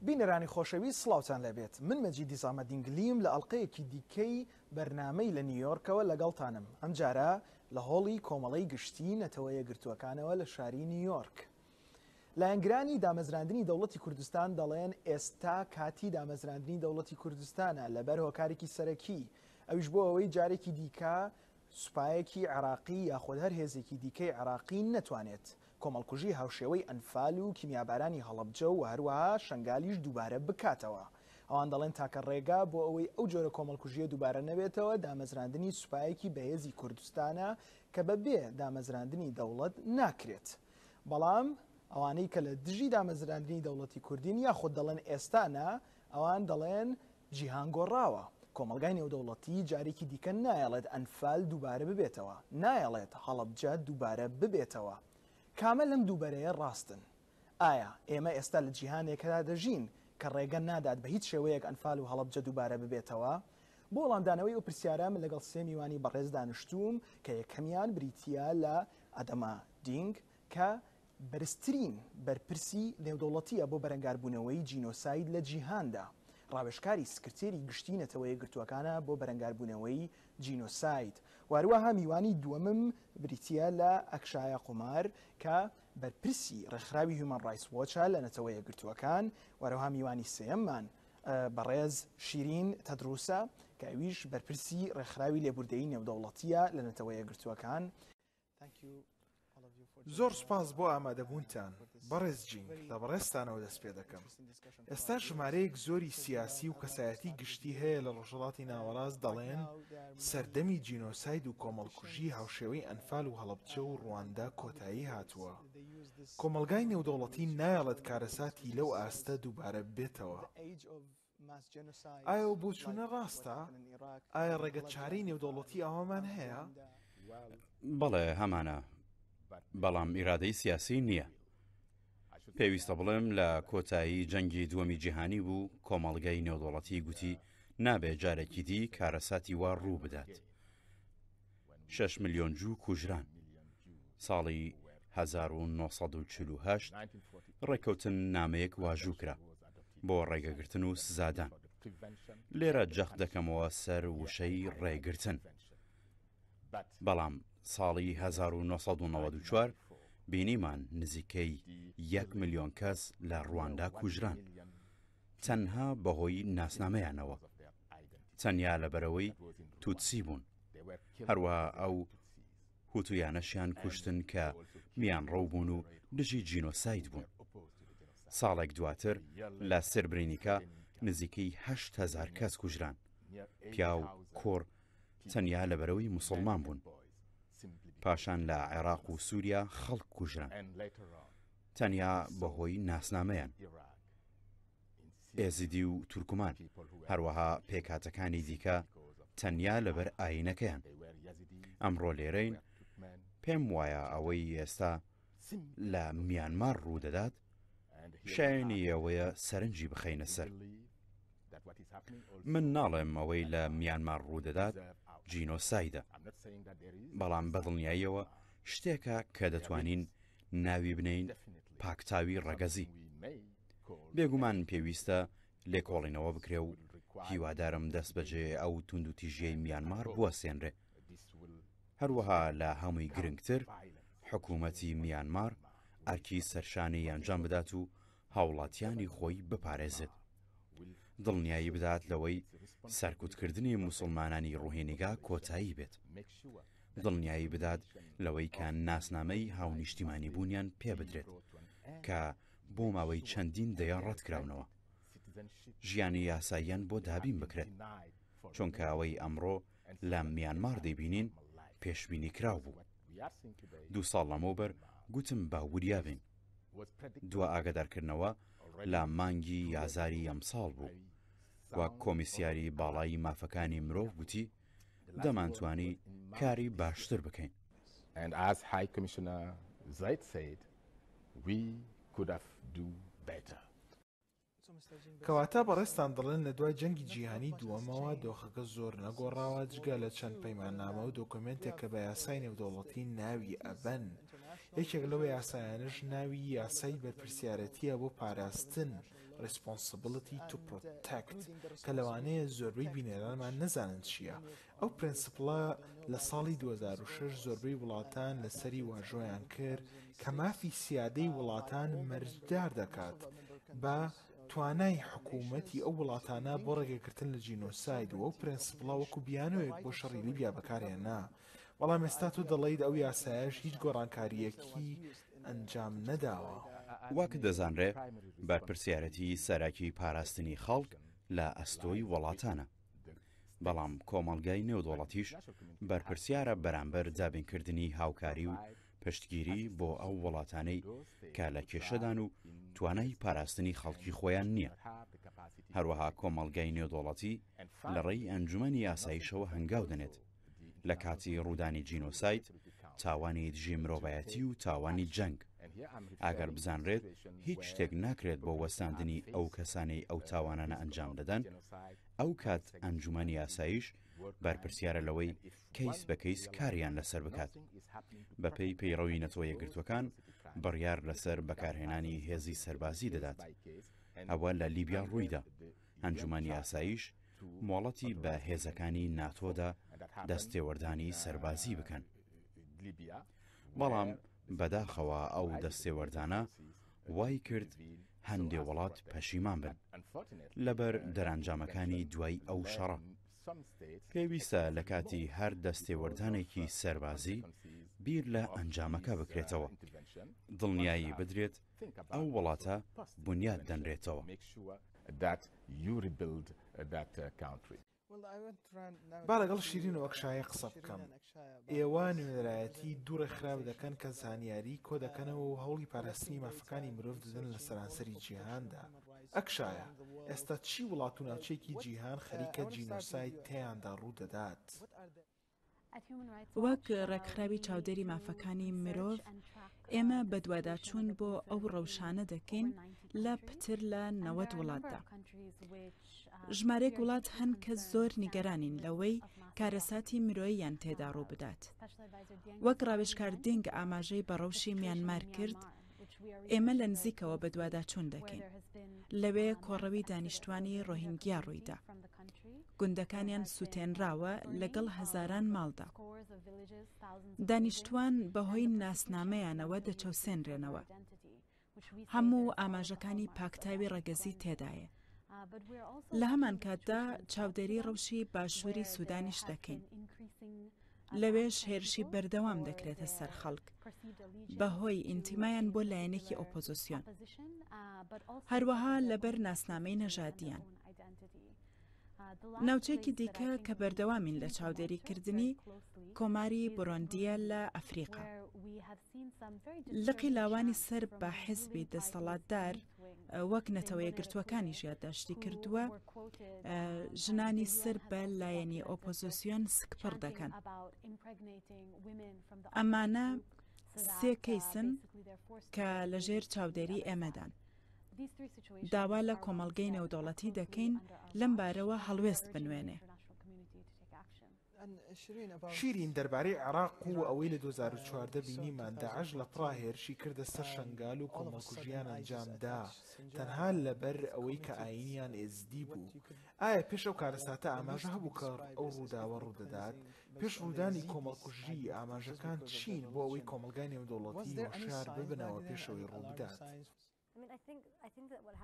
بینەرانی خۆشەویست سڵاوتان لێبێت من مەجید نیزامەدینگلیم لە ئەڵلقەیەکی دیکەی بەرنامەی لە نیویۆرکەوە لەگەڵتانم ئەمجارە لە هۆڵی کۆمەڵەی گشتی نەتەوە یەکگرتووەکانەوە لە شاری نیویۆرک. لایەنگرانی دامەزراندنی دەوڵەتی کوردستان دەڵێن ئێستا کاتی دامەزراندنی دەوڵەتی کوردستانە لەبەر هۆکارێکی سەرەکی ئەویش بۆ ئەوەی جارێکی دیکە سوپایەکی عێراقی یاخود هەر هێزێکی دیکەی عێراقی نەتوانێت کۆمەڵکوژی هاوشێوەی ئەنفال و کیمیابارانی هەڵەبجە و هەروەها شەنگالیش دووبارە بکاتەوە. ئەوان دەڵێن تاکە ڕێگا بۆ ئەوەی ئەو جۆرە کۆمەڵکوژییە دووبارە نەبێتەوە دامەزراندنی سوپایەکی بەهێزی کوردستانە کە بە بێ دامەزراندنی دەوڵەت ناکرێت. بەڵام ئەوانەی کە لە دژی دامەزراندنی دەوڵەتی کوردین یاخود دەڵێن ئێستا نا، ئەوان دەڵێن جیهان گۆڕاوە، کۆمەڵگای نێودەوڵەتی جارێکی دیکە نایەڵێت ئەنفال دووبارە ببێتەوە، نایەڵێت هەڵەبجە دووبارە ببێتەوە. کامە لەم دوو بەرەیە ڕاستن؟ ئایا ئێمە ئێستا لە جیهانێکدا دەژین کە ڕێگە نادات بە هیچ شێوەیەک ئەنفال و هەڵەبجە دووبارە ببێتەوە؟ بۆ وەڵامدانەوەی ئەو پرسیارە من لەگەڵ سێ میوانی بەڕێز دانیشتووم کە یەکەمیان بریتییە لە ئەدەما دینگ کە بەرزترین بەرپرسی نێودەوڵەتییە بۆ بەرەنگاربوونەوەی جینۆساید لە جیهاندا، ڕاوێژکاری سکرتێری گشتی نەتەوە یەکگرتووەکانە بۆ بەرەنگاربوونەوەی جینۆساید و هەروەها میوانی دووەمم بریتییە لە ئەکشایا قومار کە بەرپرسی ڕێکخراوی هیومان ڕایتس وۆچە لە نەتەوە یەکگرتووەکان و هەروەها میوانی سێیەممان بەڕێز شیرین تەدروسە کە ئەویش بەرپرسی ڕێکخراوی لێبوردەیی نێودەوڵەتییە لە نەتەوە یەکگرتووەکان. زۆر سوپاس بۆ ئامادەبوونتان. بەڕێز جینگ، لە بەڕێزتانەوە دەست پێ دەکەم. ئێستا ژمارەیەک زۆری سیاسی و کەسایەتی گشتی هەیە لە ڕۆژهەڵاتی ناوەڕاست دەڵێن سەردەمی جینۆساید و کۆمەڵکوژی هاوشێوەی ئەنفال و هەڵەبجە و ڕواندا کۆتایی هاتووە. کۆمەڵگای نێودەوڵەتی نایەڵێت کارەساتی لەو ئاستە دووبارە ببێتەوە. ئایا ئەو بۆچوونە ڕاستە؟ ئایا ڕێگە چارەی نێودەوڵەتی ئاوامان هەیە؟ بەڵێ هەمانە، بەڵام ئیرادەی سیاسی نییە. پێویستە بڵێم لە کۆتایی جەنگی دووەمی جیهانی بوو کۆمەڵگەی نێودەوڵەتی گوتی نابێ جارێکی دی کارەساتی وا ڕوو بدات. شەش ملیۆن جوو کوژران. ساڵی 1948 ڕێککەوتن نامەیەک واژوو کرا بۆ ڕێگەگرتن و سزادان. لێرە جەخت دەکەمەوە سەر وشەی ڕێگرتن. بەڵام ساڵی 1994 بینیمان نزیکەی یەک ملیۆن کەس لە ڕواندا کوژران. تەنها بەهۆی ناسنامەیانەوە. تەنیا لەبەرئەوەی توتسی بوون. هەروەها ئەو هوتویانەشیان کوشتن کە میانڕەو بوون و دژی جینۆساید بوون. ساڵێک دواتر لە سربرینیکا نزیکەی 8000 کەس کوژران. پیاو، کوڕ، تەنیا لەبەرئەوەی موسڵمان بوون. پاشان لە عێراق و سووریا خەڵک کوژران. تەنیا بەهۆی ناسنامەیان. ئێزیدی و تورکمان، هەروەها پێکهاتەکانی دیکە تەنیا لەبەر ئایینەکەیان. ئەمڕۆ لێرەین، پێم وایە ئەوەی ئێستا لە میانمار ڕوودەدات شایەنی ئەوەیە سەرنجی بخەینە سەر. من ناڵێم ئەوەی لە میانمار ڕوودەدات جینۆسایدە، بەڵام بەدڵنیاییەوە شتێکە کە دەتوانین ناوی بنێین پاکتاوی ڕەگەزی. بێگومان پێویستە لێکۆڵینەوە بکرێ و هیوادارم دەست بەجێ ئەو توندوتیژیەی میانمار بوەستێنرێ. هەروەها لە هەمووی گرنگتر حکوومەتی میانمار ئەرکی سەرشانی ئەنجام بدات و هاوڵاتیانی خۆی بپارێزێت. دڵنیایی بدات لەوەی سەرکوتکردنی موسڵمانانی ڕوهینیگا کۆتایی بێت. دڵنیایی بدات لەوەی کە ناسنامەی هاونیشتیمانیبوونیان پێ بدرێت کە بۆ ماوەی چەندین دەیە ڕەتکراونەوە. ژیانی یاساییان بۆ دابین بکرێت. چونکە ئەوەی ئەمڕۆ لە میانمار دەیبینین پێشبینی کراو بوو. دوو ساڵ لەمەوبەر گوتم با وریا بین. دوا ئاگادارکردنەوە لە مانگی یازاری ئەمساڵ بوو. وەک کۆمیسیاری باڵای مافەکانی مرۆڤ گوتی، دەمانتوانی کاری باشتر بکەین. And as High Commissioner Zeid said, we could have do better. کەواتە بەڕێزتان دەڵێن لە دوای جەنگی جیهانی دووەمەوە دۆخەکە زۆر نەگۆڕاوە جگە لە چەند پەیماننامە و دۆکۆمێنتێک کە بە یاسای نێودەوڵەتی ناوی ئەبەن یەکێک لەو یاسایانەش ناوی یاسای بەرپرسیارەتیە بۆ پاراستن. Responsibility to Protect کە لەوانەیە زۆربەی بینەرانمان نەزانن چییە. ئەو پرەنسپڵە لە ساڵی 2006 زۆربەی وڵاتان لەسەری واژۆیان کرد کە مافی سیادەی وڵاتان مەرجدار دەکات بە توانای حکوومەتی ئەو وڵاتانە بۆ ڕێگەگرتن لە جینۆساید و ئەو پرەنسپڵە وەکو بیانۆیەک بۆ شەڕی لیبیا بەکارهێنا. بەڵام ئێستا تۆ دەڵێیت ئەو یاسایەش هیچ گۆڕانکارییەکی ئەنجام نەداوە. وەک دەزانرێ بەرپرسیارەتی سەرەکی پاراستنی خەڵک لە ئەستۆی وڵاتانە. بەڵام کۆمەڵگای نێودەوڵەتیش بەرپرسیارە بەرامبەر دابینکردنی هاوکاری و پشتگیری بۆ ئەو وڵاتانەی کە لە کێشەدان و توانای پاراستنی خەڵکی خۆیان نییە. هەروەها کۆمەڵگای نێودەوڵەتی لە ڕێی ئەنجومەنی ئاسایشەوە هەنگاو دەنێت لە کاتی ڕوودانی جینۆساید، تاوانی دژی مرۆڤایەتی و تاوانی جەنگ. ئەگەر بزانرێت هیچ شتێک ناکرێت بۆ وەستاندنی ئەو کەسانەی ئەو تاوانانە ئەنجام دەدەن، ئەو کات ئەنجومەنی ئاسایش بەرپرسیارە لەوەی کەیس بە کەیس کاریان لەسەر بکات. بەپێی پەیڕەوی نەتەوە یەکگرتووەکان بڕیار لەسەر بەکارهێنانی هێزی سەربازی دەدات. ئەوە لە لیبیا ڕوویدا. ئەنجومەنی ئاسایش مۆڵەتی بە هێزەکانی ناتۆدا دەستێوەردانی سەربازی بکەن. بەڵام بەداخەوە ئەو دەستێوەردانە وای کرد هەندێ وڵات پەشیمان بن لەبەر دەرەنجامەکانی دوای ئەو شەڕە. پێویستە لە کاتی هەر دەستێوەردانێکی سەربازی بیر لە ئەنجامەکە بکرێتەوە، دڵنیایی بدرێت ئەو وڵاتە بنیات دەنرێتەوە. با لەگەڵ شیرین و ئەکشایە قسە بکەم. ئێوە نوێنەرایەتی دوو ڕێکخراو دەکەن کە زانیاری کۆدەکەنەوە و هەوڵی پاراستنی مافەکانی مرۆڤ دەدەن لە سەرانسەری جیهاندا. ئەکشایە، ئێستا چی وڵات و ناوچەیەکی جیهان خەریکە جینۆساید تێیاندا ڕوودەدات؟ وەک ڕێکخراوی چاودێری مافەکانی مرۆڤ، ئێمە بەدواداچوون بۆ ئەو ڕەوشانە دەکەین لە پتر لە 90 وڵاتدا. ژمارەیەک وڵات هەن کە زۆر نیگەرانین لەوەی کارەساتی مرۆییان تێدا ڕووبدات. وەک ڕاوێژکار دینگ ئاماژەی بە ڕەوشی میانمار کرد، ئێمە لە نزیکەوە بەدواداچوون دەکەین. لەوێ کۆڕەوی دانیشتوانی ڕۆهینگیا ڕوویدا. گوندەکانیان سووتێنراوە لەگەڵ هەزاران ماڵدا. دانیشتوان بەهۆی ناسنامەیانەوە دەچەوسێنرێنەوە. هەموو ئاماژەکانی پاکتاوی ڕەگەزی تێدایە. لە هەمان کاتدا چاودێری ڕەوشی باشووری سوودانیش دەکەین. لەوێش هێرشی بەردەوام دەکرێتە سەر خەڵک بەهۆی ئینتیمایان بۆ لایەنێکی ئۆپۆزسیۆن. هەروەها لەبەر ناسنامەی نەژادیان. ناوچەیەکی دیکە کە بەردەوامین لە چاودێریکردنی کۆماری بورۆندییە لە ئەفریقا. لقی لاوانی سەر بە حیزبی دەسەڵاتدار وەک نەتەوە یەکگرتووەکانیش یادداشتی کردووە، ژنانی سەر بە لایەنی ئۆپۆزسیۆن سکپڕ دەکەن. ئەمانە سێ کەیسن کە لەژێر چاودێری ئێمەدان. داوا لە کۆمەڵگەی نێودەوڵەتی دەکەین لەم بارەوە هەڵوێست بنوێنێ. شیرین دەربارەی عێراق و ئەوەی لە 2014 بینیمان داعش لە پڕا هێرشی کردە سەر شەنگال و کۆمەڵکوژییان ئەنجام دا تەنها لەبەر ئەوەی کە ئایینیان ئێزدی بوو ئایا پێش ئەو کارەساتە ئاماژە هەبوو کە ئەو ڕووداوە ڕوودەدات؟ پێش ڕوودانی کۆمەڵکوژی ئاماژەکان چین بۆ ئەوەی کۆمەڵگای نێودەوڵەتی هۆشیار ببنەوە پێش ئەوەی ڕووبدات؟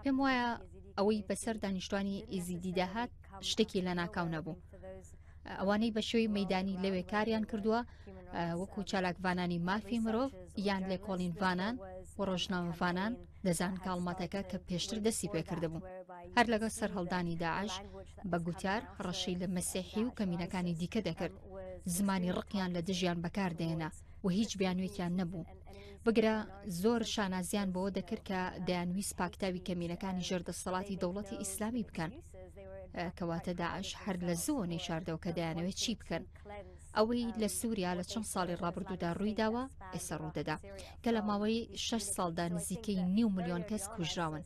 پێم وایە ئەوەی بەسەر دانیشتوانی ئیزیدیدا هات شتێکی لەناکاو نەبوو. ئەوانەی بە شێوەی مەدانی لەوێ کاریان کردووە وەکو چالاکڤانانی مافی مرۆڤ یان لێکۆڵینڤانان و ڕۆژنامەڤانان دەزان کاڵمەتەکە کە پێشتر دەستی پێکردبوو هەر لەگەڵ سەرهەڵدانی داعش بە گوتار ڕەشی لە مەسیحی و کەمینەکانی دیکە دەکرد زمانی ڕقیان لە دژیان بەکاردێنا و هیچ بیانوێکیان نەبوو بگرە زۆر شانازیان بەوە دەکرد کە دەیانویست پاکتاوی کەمینەکانی ژێر دەسەڵاتی دەوڵەتی ئیسلامی بکەن کەواتە داعش هەر لە زووە نەیشاردەوە کە دەیانەوێت چی بکەن ئەوەی لە سووریا لە چەند ساڵی ڕابردوودا ڕوویداوە ئێستا ڕوودەدا کە لە ماوەی شش ساڵدا نزیکەی نیو ملیۆن کەس کوژراون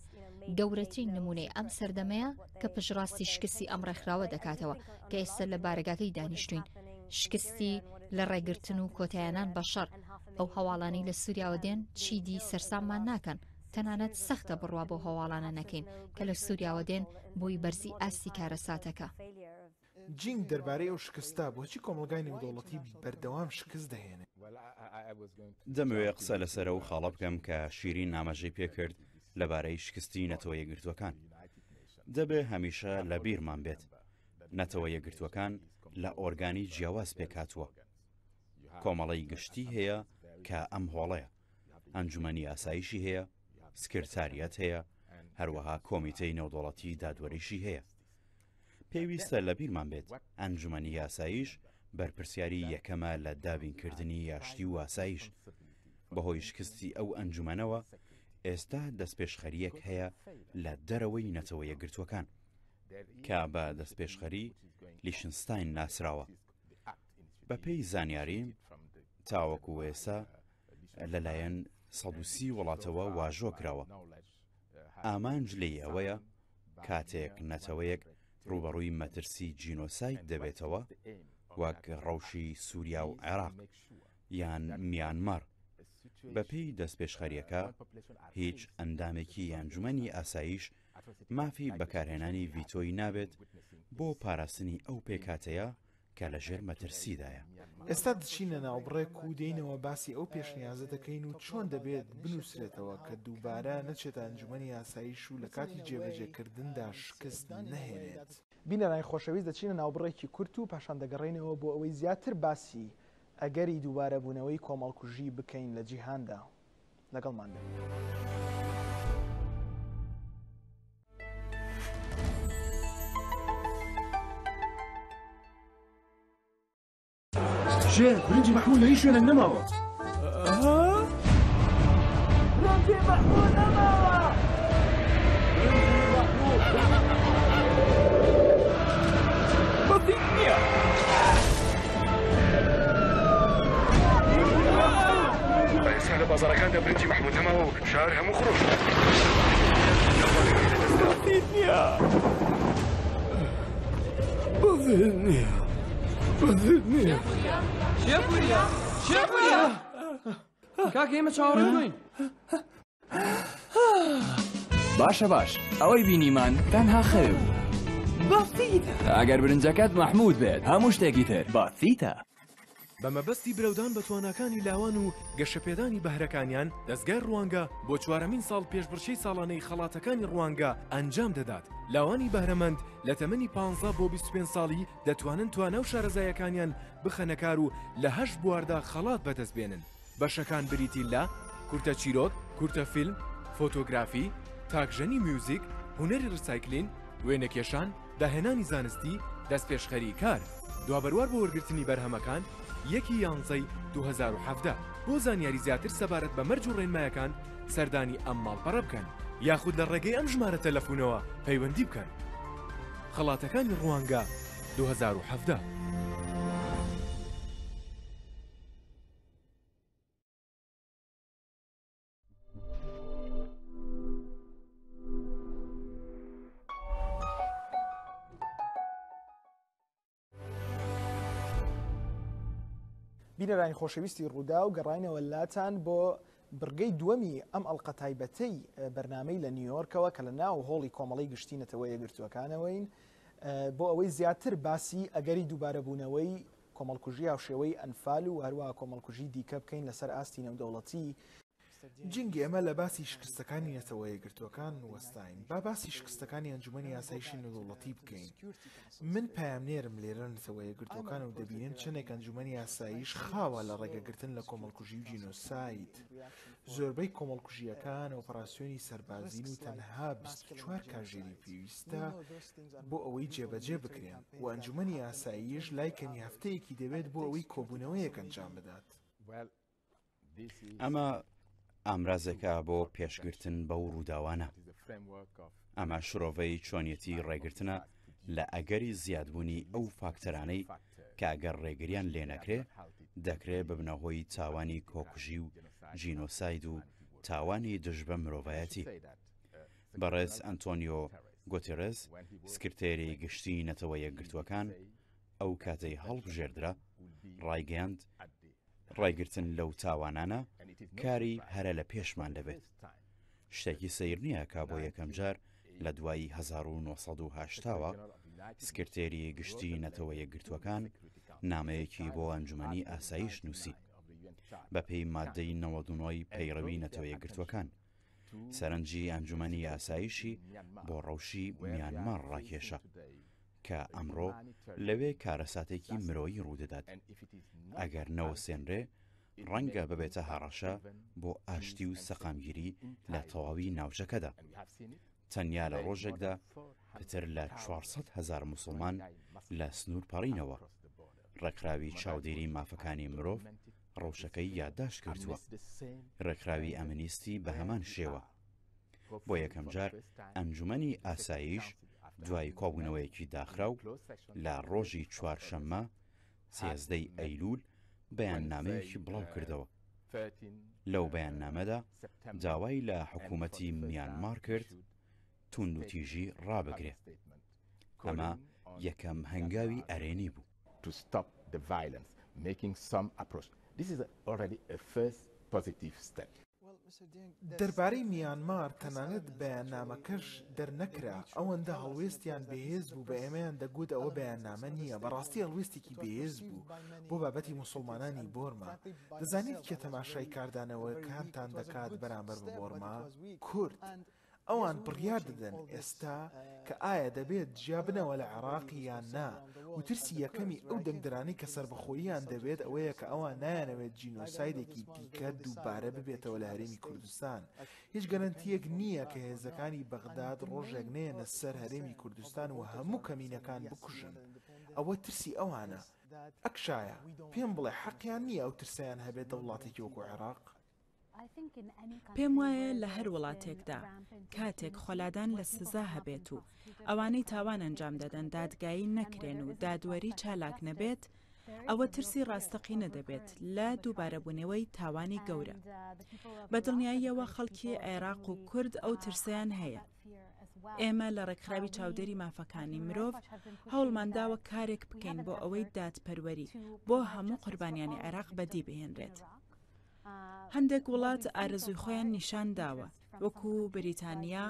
گەورەترین نمونەی ئەم سەردەمەیە کە پشتڕاستی شکستی ئەم ڕێکخراوە دەکاتەوە کە ئێستا لە بارەگاکەی دانیشتوین شکستی لە ڕێگرتن و کۆتایانان بە شەڕ ئەو هەواڵانەی لە سووریاوە دێن چیدی سەرساممان ناکەن. تەنانەت سەختە بڕوا بەو هەواڵانە نەکەین کە لە سووریاوە دێن بۆی بەرزی ئاستی کارەساتەکە. جینگ دەربارەی ئەو شکستە، بۆچی کۆمەڵگای نێودەوڵەتی بەردەوام شکست دەهێنێت؟ دەمەوێ قسە لەسەر ئەو خاڵە بکەم کە شیرین ئاماژەی پێکرد لەبارەی شکستی نەتەوە یەکگرتووەکان. دەبێ هەمیشە لە بیرمان بێت نەتەوە یەکگرتووەکان لە ئۆرگانی جیاواز پێکهاتووە. کۆمەڵەی گشتی هەیە کە ئەم هۆڵەیە، ئەنجومەنی ئاسایشی هەیە، سکرتاریەت هەیە، هەروەها کۆمیتەی نێودەوڵەتی دادوەریشی هەیە. پێویستە لەبیرمان بێت ئەنجومەنی یاساییش بەرپرسیاری یەکەمە لە دابینکردنی یاشتی و ئاسایش. بەهۆی شکستی ئەو ئەنجومەنەوە ئێستا دەستپێشخەرییەک هەیە لە دەرەوەی نەتەوە یەکگرتووەکان کە بە دەستپێشخەری لیشنستاین ناسراوە. بەپێی زانیاریم تاوەکو ئێستا لەلایەن 130 وڵاتەوە واژۆ کراوە. ئامانج لێی ئەوەیە کاتێک نەتەوەیەک ڕووبەڕووی مەترسی جینۆساید دەبێتەوە وەک ڕەوشی سووریا و عێراق یان میانمار، بەپێی دەستپێشخەرییەکە هیچ ئەندامێکی ئەنجومەنی ئاسایش مافی بەکارهێنانی ڤیتۆی نابێت بۆ پاراستنی ئەو پێکهاتەیە کە لە ژێر مەترسیدایە. ئێستا دەچینە ناوبڕێک و دێینەوە باسی ئەو پێشنیازە دەکەین و چۆن دەبێت بنووسرێتەوە کە دووبارە نەچێتە ئەنجومەنی ئاسایش و لە کاتی جێبەجێکردندا شکست نەهێنێت. بینەرانی خۆشەویست دەچینە ناوبڕێکی کورت و پاشان دەگەڕێینەوە بۆ ئەوەی زیاتر باسی ئەگەری دووبارەبوونەوەی کۆمەڵکوژی بکەین لە جیهاندا. لەگەڵمان بن. شێر برنجی مەحموود لە هیچ شوێنێک نەماوە. برنجی مەحموود نەماوە. بەسیط نییە. ئێستا لە بازاڕەکاندا برنجی مەحموود نەماوە و شار هەموو خڕۆش. بەسیط نییە. بەسیط نییە. بەسیط نییە. شێپوریا شێپوریا کاکە ئێمە چاوەڕێ تۆین. باشە باش ئەوەی بینیمان تەنها خەوێ بوو. بەسیتە. ئەگەر برنجەکەت مەحموود بێت هەموو شتێکی تر بەسیتە. بە مەبەستی برەودان بە تواناکانی لاوان و گەشەپێدانی بەهرەکانیان، دەزگای ڕوانگە بۆ چوارەمین ساڵ پێشبڕکێی ساڵانەی خەڵاتەکانی ڕوانگە ئەنجام دەدات. لاوانی بەهرەمەند لە تەمەنی 15 بۆ 25 ساڵی دەتوانن توانا و شارەزاییەکانیان بخەنە کار و لە هەشت بواردا خەڵات بەدەست بێنن. بەشەکان بریتین لە، کورتە چیرۆک، کورتە فیلم، فۆتۆگرافی، تاکژەنی میوزیک، هونەری ڕیسایکلین، وێنەکێشان، داهێنانی زانستی، دەستپێشخەری کار. دوابەروار بۆ وەرگرتنی بەرهەمەکان، یەکی یانزەی 2017. بۆ زانیاری زیاتر سەبارەت بە مەرج و ڕێنمایەکان سەردانی ئەم ماڵپەڕە بکەن یاخود لە ڕێگەی ئەم ژمارە تەلەفونەوە پەیوەندی بکەن. خەڵاتەکانی ڕوانگە 2017. بینەرانی خۆشەویستی ڕووداو گەڕاینەوە لاتان بۆ بڕگەی دووەمی ئەم ئەڵقە تایبەتەی بەرنامەی لە نیویۆرکەوە کە لە ناو هۆڵی کۆمەڵی گشتی نەتەوە یەکگرتووەکانەوەین بۆ ئەوەی زیاتر باسی ئەگەری دووبارەبوونەوەی کۆمەڵکوژی هاوشێوەی ئەنفال و هەروەها کۆمەڵکوژی دیکە بکەین لەسەر ئاستی نێودەوڵەتی. جینگ ئێمە لە باسی شکستەکانی نەتەوە یەکگرتووەکان وەستاین، با باسی شکستەکانی ئەنجومەنی ئاسایشی نێودەوڵەتی بکەین. من پەیامنێرم لێرە لە نەتەوە یەکگرتووەکان و دەبینم چەندێک ئەنجومەنی ئاسایش خاوە لە ڕێگەگرتن لە کۆمەڵکوژی و جینۆساید. زۆربەی کۆمەڵکوژییەکان ئۆپەراسیۆنی سەربازین و تەنها 24 کاژێری پێویستە بۆ ئەوەی جێبەجێ بکرێن و ئەنجومەنی ئاسایش لای کەمی هەفتەیەکی دەوێت بۆ ئەوەی کۆبوونەوەیەک ئەنجام بدات. ئەمە ئامرازێکە بۆ پێشگرتن بەو ڕووداوانە. ئەمە شرۆڤەی چۆنیەتی ڕێگرتنە لە ئەگەری زیادبوونی ئەو فاکتەرانەی کە ئەگەر ڕێگریان لێ نەکرێ دەکرێ ببنە هۆی تاوانی کۆکوژی و جینۆساید و تاوانی دژ بە مرۆڤایەتی. بەڕێز ئەنتۆنیۆ گۆتێرێس، سکرتێری گشتیی نەتەوە یەکگرتووەکان، ئەو کاتەی هەڵبژێردرا، ڕایگەیاند، ڕێگرتن لەو تاوانانە کاری هەرە لە پێشمان دەبێت. شتێکی سەیر نییە کە بۆ یەکەم جار لە دوای 1970ەوە سکرتێری گشتی نەتەوە یەکگرتووەکان نامەیەکی بۆ ئەنجومەنی ئاسایش نووسی بەپێی مادەی 99 پەیڕەوی نەتەوە یەکگرتووەکان سەرنجی ئەنجومەنی ئاسایشی بۆ ڕەوشی میانمار ڕاکێشا کە ئەمڕۆ لەوێ کارەساتێکی مرۆیی ڕوودەدات ئەگەر نەوەسێنرێ ڕەنگە ببێتە هەڕەشە بۆ ئاشتی و سەقامگیری لە تەواوی ناوچەکەدا. تەنیا لە ڕۆژێکدا پتر لە 400 هەزار موسڵمان لە سنوور پەڕینەوە. ڕێکخراوی چاودێری مافەکانی مرۆڤ ڕەوشەکەی یادداشت کردووە. ڕێکخراوی ئەمنیستی بە هەمان شێوە. بۆ یەکەمجار ئەنجومەنی ئاسایش دوای کۆبوونەوەیەکی داخراو لە ڕۆژی چوارشەممە سێزدەی ئەیلول بەیاننامەیەکی بڵاو کردەوە. لەو بەیاننامەدا داوای لە حکوومەتی میانمار کرد توندوتیژی ڕابگرێ. ئەمە یەکەم هەنگاوی ئەرێنی بوو. to stop the violence, making some approach. This is already a first positive step. دەربارەی میانمار تەنانەت بەیاننامەکەش دەرنەکرا، ئەوەندە هەڵوێستیان بەهێز بوو بە ئێمەیان دەگوت ئەوە بەیاننامە نییە، بەڕاستی هەڵوێستێکی بەهێز بوو بۆ بابەتی موسوڵمانانی بۆرما. دەزانیت کێ تەماشای کاردانەوەکانتان دەکات بەرامبەر بە بۆرما؟ کورد. ئەوان بڕیار دەدەن ئێستا کە ئایا دەبێت جیاببنەوە لە عێراق یان نا و ترسی یەکەمی ئەو دەنگدەرانەی کە سەربەخۆییان دەوێت ئەوەیە کە ئەوان نایانەوێت جینۆسایدێکی دیکە دووبارە ببێتەوە لە هەرێمی کوردستان. هیچ گەرەنتییەک نییە کە هێزەکانی بەغداد ڕۆژێک نەیەنە سەر هەرێمی کوردستان و هەموو کەمینەکان بکوژن. ئەوە ترسی ئەوانە. ئەکشایا، پێم بڵێ حەقیان نییە ئەو ترسەیان هەبێت لە وڵاتێکی وەکو عێراق؟ پێم وایە لە هەر وڵاتێکدا کاتێک خۆلادان لە سزا هەبێت و ئەوانەی تاوان ئەنجام دەدەن دادگایی نەکرێن و دادوەری چالاک نەبێت، ئەوە ترسی ڕاستەقینە دەبێت لە دووبارەبوونەوەی تاوانی گەورە. بە دڵنیاییەوە خەڵکی عێراق و کورد ئەو ترسەیان هەیە. ئێمە لە ڕێکخراوی چاودێری مافەکانی مرۆڤ هەوڵمان داوە کارێک بکەین بۆ ئەوەی دادپەروەری بۆ هەموو قوربانیانی عێراق بەدی بهێنرێت. هەندێک وڵات ئارەزووی خۆیان نیشان داوە، وەکو بریتانیا،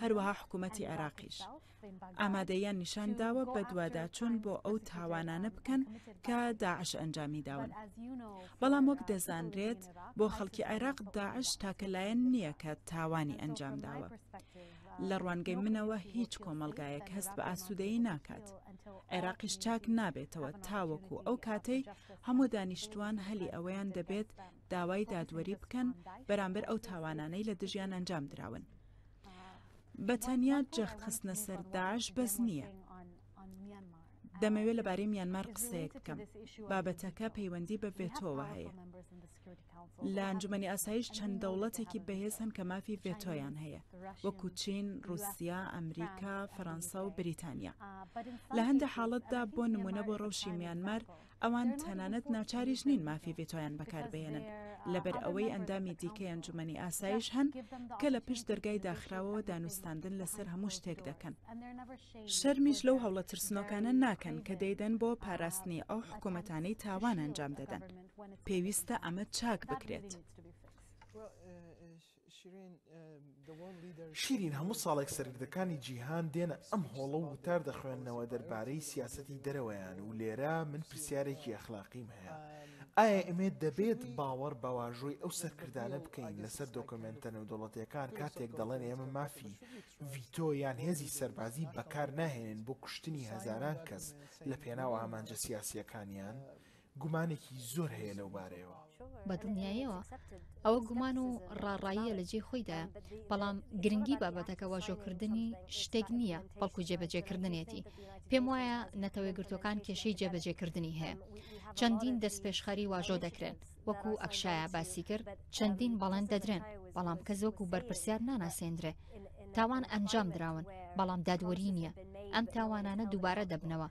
هەروەها حکوومەتی عێراقیش ئامادەییان نیشان داوە بەدواداچوون بۆ ئەو تاوانانە بکەن کە داعش ئەنجامی داون. بەڵام وەک دەزانرێت بۆ خەڵکی عێراق داعش تاکە لایەن نییە کە تاوانی ئەنجام داوە. لە ڕوانگەی منەوە هیچ کۆمەڵگایەک هەست بە ئاسوودەیی ناکات. عێراقیش چاک نابێتەوە تاوەکو ئەو کاتەی هەموو دانیشتووان هەلی ئەوەیان دەبێت داوای دادوەری بکەن بەرامبەر ئەو تاوانانەی لە دژیان ئەنجام دراون. بە تەنیا جەخت خستنە سەر داعش بەس نییە. دەمەوێت لەبارەی میانمار قسەیەک بکەم. بابەتەکە پەیوەندی بە ڤێتۆوە هەیە. لە ئەنجومەنی ئاسایش چەند دەوڵەتێکی بەهێز هەن کە مافی ڤێتۆیان هەیە، وەکو چین، ڕووسیا، ئەمریکا، فەرەنسا و بریتانیا. لە هەندێک حاڵەتدا، بۆ نموونە بۆ ڕەوشی میانمار، ئەوان تەنانەت ناچاریش نین مافی ڤێتۆیان بەکاربهێنن، لەبەر ئەوەی ئەندامی دیکەی ئەنجومەنی ئاسایش هەن کە لە پشت دەرگای داخراوەوە دانوستاندن لەسەر هەموو شتێک دەکەن. شەرمیش لەو هەوڵە ترسنۆکانە ناکەن کە دەیدەن بۆ پاراستنی ئەو حکومەتانەی تاوان ئەنجام دەدەن. پێویستە ئەمە چاک بکرێت. شیرین هەموو ساڵێک سەرکردەکانی جیهان دێنە ئەم هۆڵە و وتار دەخوێننەوە دەربارەی سیاسەتی دەرەوەیان و لێرە من پرسیارێکی ئەخلاقیم هەیە ئایا ئێمە دەبێت باوەڕ بە واژۆی ئەو سەرکردانە بکەین لەسەر دۆکۆمێنتە نێودەوڵەتیەکان کاتێک دەڵێن ئێمە مافی ڤیتۆ یان هێزی سەربازی بەکار ناهێنین بۆ کوشتنی هەزاران کەس لە پێناو ئامانجە سیاسیەکانیان؟ گومانێکی زۆر هەیە لەو بارەیەوە. بە دڵنیاییەوە ئەوە گومان و ڕاڕاییە لە جێی خۆیدایە، بەڵام گرنگی بابەتەکە واژۆکردنی شتێک نییە، بەڵکو جێبەجێکردنێتی. پێم وایە نەتەوەیەکگرتووەکان کێشەی جێبەجێکردنی هەیە. چەندین دەستپێشخەری واژۆ دەکرێن، وەکو ئەکشایا باسی کرد، چەندین بەڵێن دەدرێن، بەڵام کەس وەکو بەرپرسیار ناناسێندرێ. تاوان ئەنجام دراون، بەڵام دادوەری نییە. ئەم تاوانانە دووبارە دەبنەوە.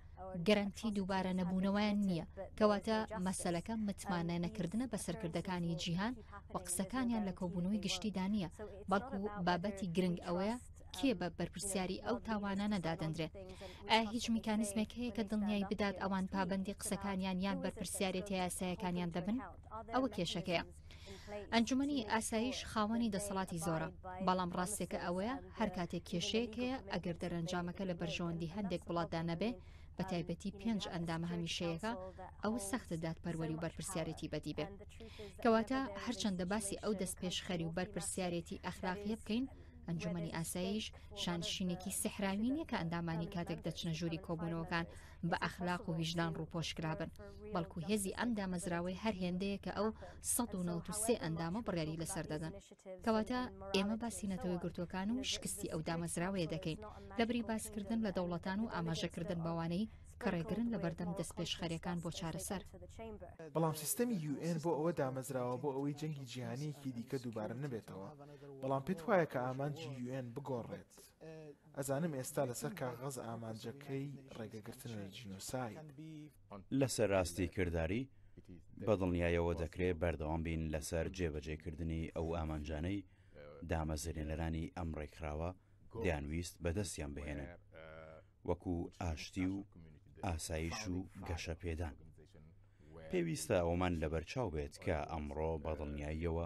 گەرەنتی دووبارە نەبوونەوەیان نییە، کەواتە مەسەلەکە متمانە نەکردنە بە سەرکردەکانی جیهان و قسەکانیان لە کۆبوونەوەی گشتیدا نییە، بەڵکو بابەتی گرنگ ئەوەیە کێ بە بەرپرسیاری ئەو تاوانانە دادەنرێ. ئایا هیچ میکانیزمێک هەیە کە دڵنیایی بدات ئەوان پابەندی قسەکانیان یان بەرپرسیارێتیە یاسایەکانیان دەبن؟ ئەوە کێشەکەیە. ئەنجومەنی ئاسایش خاوەنی دەسەڵاتی زۆرە، بەڵام ڕاستیەکە ئەوەیە هەر کاتێک کێشەیەک هەیە ئەگەر دەرەنجامەکە لە بەرژەوەندی هەندێک وڵاتدا نەبێ بە تایبەتی پێنج ئەندامە هەمیشەیەکە ئەوە سەختە دادپەروەری و بەرپرسیارێتی بەدی بێ. کەواتە هەرچەندە باسی ئەو دەستپێشخەری و بەرپرسیارێتی ئەخلاقیە بکەین، ئەنجومەنی ئاسایش شانشینێکی سیحراوی نییە کە ئەندامانی کاتێک دەچنە ژووری کۆبوونەوەکان بە ئەخلاق و ویژدان ڕووپۆش کرابن، بەڵکو هێزی ئەم دامەزراوەی هەر هێندەیە کە ئەو 193 ئەندامە بڕیاری لەسەر دەدەن. کەواتە ئێمە باسی نەتەوە یەکگرتووەکان و شکستی ئەو دامەزراوەیە دەکەین، لەبری باسکردن لە دەوڵەتان و ئاماژەکردن بەوانەی کە ڕێگرن لەبەردەم دەستپێشخەریەکان بۆ چارەسەر. بەڵام سیستەمی UN بۆ ئەوە دامەزراوە بۆ ئەوەی جەنگی جیهانییەکی دیکە دووبارە نەبێتەوە، بەڵام پێت وایە کە ئامانجی UN بگۆڕێت؟ ئەزانم ئێستا لەسەر کاغەز ئامانجەکەی ڕێگەگرتنە لە جینۆساید. لەسەر ئاستی کرداری، بەدڵنیایەوە دەکرێ بەردەوام بین لەسەر جێبەجێکردنی ئەو ئامانجانەی دامەزرێنەرانی ئەم ڕێکخراوە دەیانویست بەدەستیان بهێنن، وەکو ئاشتی و ئاسایش و گەشەپێدان. پێویستە ئەوەمان لەبەرچاو بێت کە ئەمڕۆ بەدڵنیاییەوە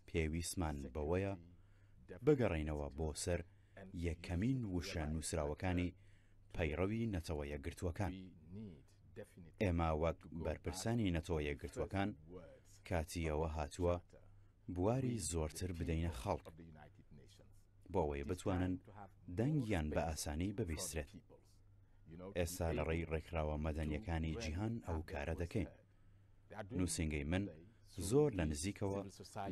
پێویستمان بەوەیە بگەڕێینەوە بۆ سەر یەکەمین وشە نووسراوەکانی پەیڕەوی نەتەوە یەکگرتووەکان. ئێمە وەک بەرپرسانی نەتەوە یەکگرتووەکان کاتی ئەوە هاتووە بواری زۆرتر بدەینە خەڵک بۆ ئەوەی بتوانن دەنگیان بە ئاسانی ببیسترێت. ئێستا لە ڕێی ڕێکخراوە مەدەنیەکانی جیهان ئەو کارە دەکەین. نووسینگەی من زۆر لە نزیکەوە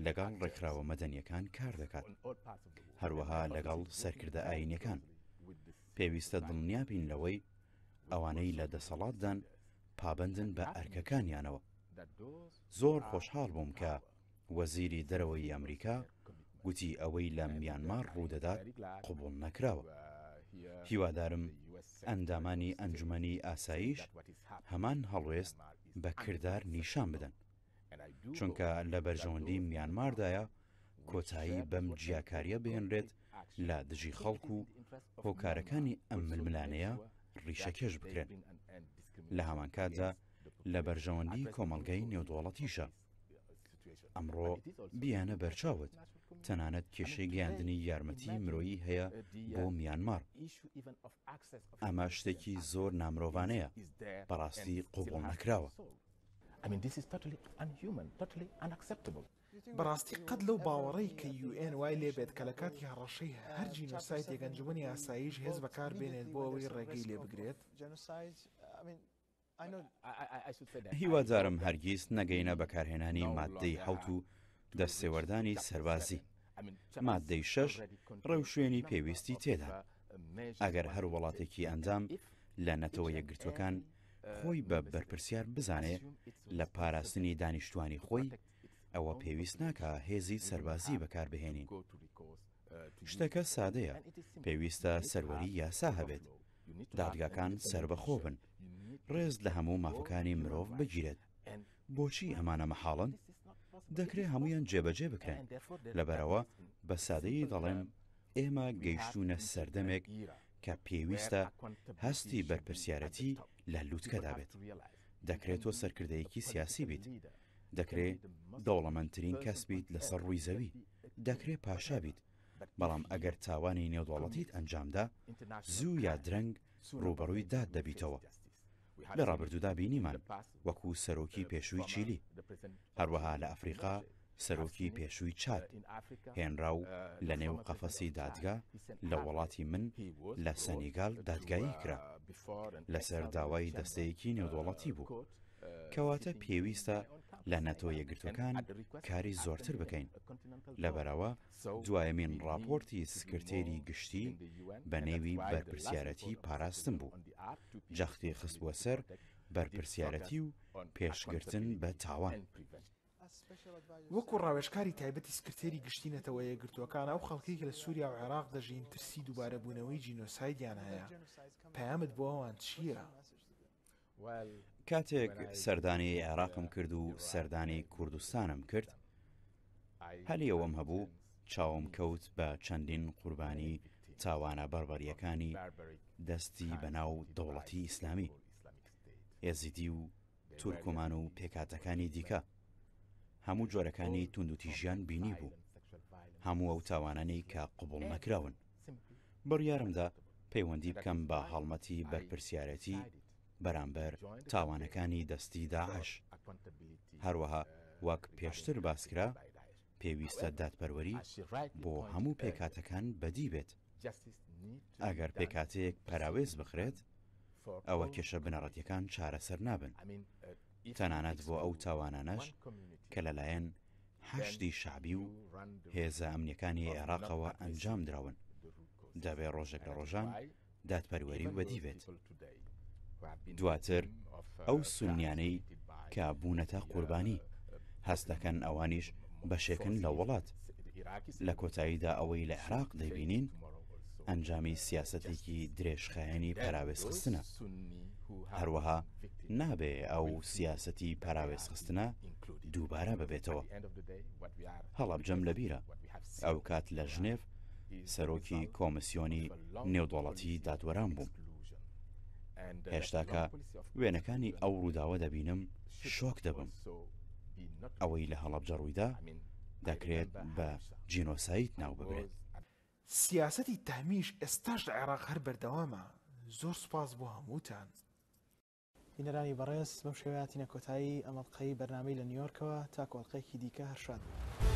لەگەڵ ڕێکخراوە مەدەنیەکان کار دەکات، هەروەها لەگەڵ سەرکردە ئایینیەکان. پێویستە دڵنیا بین لەوەی ئەوانەی لە دەسەڵاتدان پابەندن بە ئەرکەکانیانەوە. زۆر خۆشحاڵ بووم کە وەزیری دەرەوەی ئەمریکا گوتی ئەوەی لە میانمار ڕوودەدات قبوڵ نەکراوە. هیوادارم ئەندامانی ئەنجومەنی ئاسایش هەمان هەڵوێست بە کردار نیشان بدەن. چونکە لە بەرژەوەندی میانماردایە کۆتایی بەم جیاکارییە بهێنرێت لە دژی خەڵک و هۆکارەکانی ئەم ململانێیە ڕیشەکێش بکرێن. لە هەمانکاتدا لە بەرژەوەندی کۆمەڵگەی نێودەوڵەتیشە. ئەمڕۆ بیانە بەرچاوت تەنانەت کێشەی گەیاندنی یارمەتی مرۆیی هەیە بۆ میانمار. ئەمە شتێکی زۆر نامرۆڤانەیە، بەڕاستی قبوڵ نەکراوە. بەڕاستی قەت لەو باوەڕەی کە UN وای لێ بێت کە لە کاتی هەڕەشەی هەر جینۆسایدێک ئەنجومەنی ئاسایش هێز بەکار بێنێت بۆ ئەوەی ڕێگەی لێ بگرێت؟ هیوادارم هەرگیز نەگەینە بەکارهێنانی ماددەی حەوت و دەستێوەردانی سەربازی. ماددەی شەش ڕێوشوێنی پێویستی تێدا. ئەگەر هەر وڵاتێکی ئەندام لە نەتەوە یەکگرتووەکان خۆی بە بەرپرسیار بزانێ لە پاراستنی دانیشتوانی خۆی، ئەوە پێویست ناکا هێزی سەربازی بەکاربهێنین. شتەکە سادەیە، پێویستە سەروەری یاسا هەبێت، دادگاکان سەربەخۆ بن، ڕێز لە هەموو مافەکانی مرۆڤ بگیرێت. بۆچی ئەمانە مەحاڵن؟ دەکرێ هەموویان جێبەجێ بکرێن. لەبەرئەوە بە سادەیی دەڵێم ئێمە گەیشتوونە سەردەمێک کە پێویستە هەستی بەرپرسیارەتی لە لوتکەدا بێت. دەکرێت تۆ سەرکردەیەکی سیاسی بیت، دەکرێ دەوڵەمەندترین کەس بیت لەسەر ڕووی زەوی، دەکرێ پاشا بیت، بەڵام ئەگەر تاوانی نێودەوڵەتیت ئەنجامدا، زوو یا درەنگ ڕووبەڕووی داد دەبیتەوە. لە ڕابردوودا بینیمان، وەکو سەرۆکی پێشووی چیلی، هەروەها لە ئەفریقا سەرۆکی پێشووی چاد، هێنرا و لە نێو قەفەسی دادگا لە وڵاتی من لە سەنیگال دادگایی کرا، لەسەر داوای دەستەیەکی نێودەوڵەتی بوو. کەواتە پێویستە لە نەتەوە یەکگرتووەکان کاری زۆرتر بکەین. لەبەرئەوە دوایەمین ڕاپۆرتی سکرتێری گشتی بە نێوی بەرپرسیارەتی پاراستن بوو، جەختی خستبووە سەر بەرپرسیارەتی و پێشگرتن بە تاوان. وەکو ڕاوێژکاری تایبەتی سکرتێری گشتی نەتەوە یەکگرتووەکان، ئەو خەڵکەی کە لە سووریا و عێراق دەژین ترسی دووبارەبوونەوەی جینۆسایدیان هەیە، پەیامت بۆ ئەوان چییە؟ کاتێک سەردانی عێراقم کرد و سەردانی کوردستانم کرد، هەلی ئەوەم هەبوو چاوم کەوت بە چەندین قوربانی تاوانە بەربەرییەکانی دەستی بەناو دەوڵەتی ئیسلامی، ئێزیدی و تورکمان و پێکهاتەکانی دیکە. هەموو جۆرەکانی توندوتیژیان بینیبوو، هەموو ئەو تاوانانەی کە قبوڵ نەکراون. بڕیارمدا پەیوەندی بکەم بە هەڵمەتی بەرپرسیارێتی بەرامبەر تاوانەکانی دەستی داعش. هەروەها وەک پێشتر باسکرا، پێویستە دادپەروەری بۆ هەموو پێکهاتەکان بەدی بێت. ئەگەر پێکهاتەیەک پەراوێز بخرێت، ئەوە کێشە بنەڕەتیەکان چارەسەر نابن. تەنانەت بۆ ئەو تاوانانەش کە لەلایەن حەشدی شەعبی و هێزە ئەمنیەکانی عێراقەوە ئەنجام دراون، دەبێ ڕۆژێک لە ڕۆژان دادپەروەری وەدی بێت. دواتر ئەو سوننیانەی کە بوونەتە قوربانی، هەست دەکەن ئەوانیش بەشێکن لە وڵات. لە کۆتاییدا ئەوەی لە عێراق دەیبینین ئەنجامی سیاسەتێکی درێژخایەنی پەراوێزخستنە. هەروەها نابێ ئەو سیاسەتی پەراوێزخستنە دووبارە ببێتەوە. هەڵەبجەم لەبیرە ئەوکات لە ژنێڤ سەرۆکی کۆمسیۆنی نێودەوڵەتی دادوەران بووم. هێشتاکە وێنەکانی ئەو ڕووداوە دەبینم شۆک دەبم. ئەوەی لە هەڵەبجە ڕوویدا دەکرێت بە جینۆساید ناوببرێت. سیاسەتی تەهمیش ئێستاش لە عێراق هەر بەردەوامە. زۆر سوپاس بۆ هەمووتان. بینەرانی بەڕێز بەم شێوەیە هاتینە کۆتایی ئەم ئەڵقەی بەرنامەی لە نیویۆرکەوە تاکو ئەڵقەیەکی دیکە هەر شاد بن.